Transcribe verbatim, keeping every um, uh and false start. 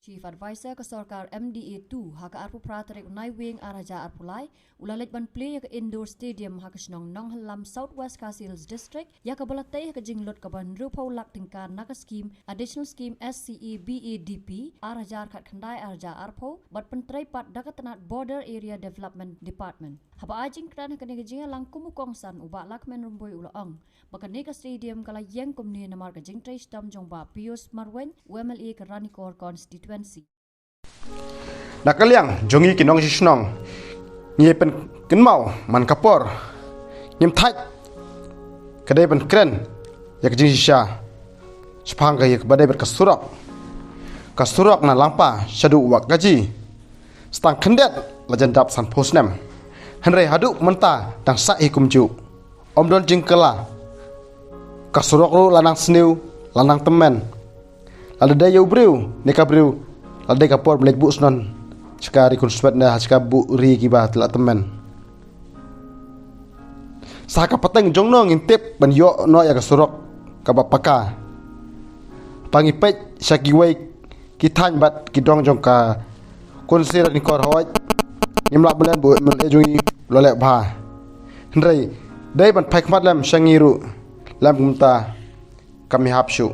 Chief Advisor ka sorkar M D A two ha ka arphew phra tarik u Naiwieng ar hajar arphew lai u la leit ban plie ïa ka indoor stadium ha ka shnong Nonghyllem, South West Khasi Hills District, ïa kaba la tei ha ka jinglut kaba hynriewphew lak tyngka na ka skim, Additional Scheme S C A B A D P, ar hajar khatkhyndai ar hajar arphew, bad pyntrei pat da ka tnat Border Area Development Department. Haba ai jingkren ha kane ka jingïalang kum u kongsan, u Bah Lahkmen Rymbui u la ong ba kane ka stadium ka la ïeng kumne namar ka jingtrei shitom jong Bah Pius Marwein, u M L A ka Ranikor constituency. Na ka liang jong ngi ki nongshong shnong, ngi pynkynmaw man ka por ngim thait ka dei ban kren ïa ka jingshisha shaphang ka ïa kaba dei bad ka surok. Ka surok na Langpa shaduh Wah Kaji, sa tang khyndiat la jan dap sanphew snem, hynrei haduh mynta dang sah hi kumjuh. Ym don jingkylla. Ka surok ruh la nang sniew, la nang tymmen. Lada dei ïa u briew ne ka briew, lada dei ka por ban leit buh snon sha ka ri khunswet ne ha sha ka buh ri kiba la tymmen. Sa ha ka pateng jong no ngin tip ban ïoh noh ïa ka surok kaba paka. Ba ngi peit sha kiwei ki thaiñ bad ki dong jong ka constituency Ranikor, hooid, ngim lah ban len ba u M L A jong ngi u la leh bha, hynrei dei ban phai khmat lem sha ngi ruh, lem kumta kam ïahap shuh.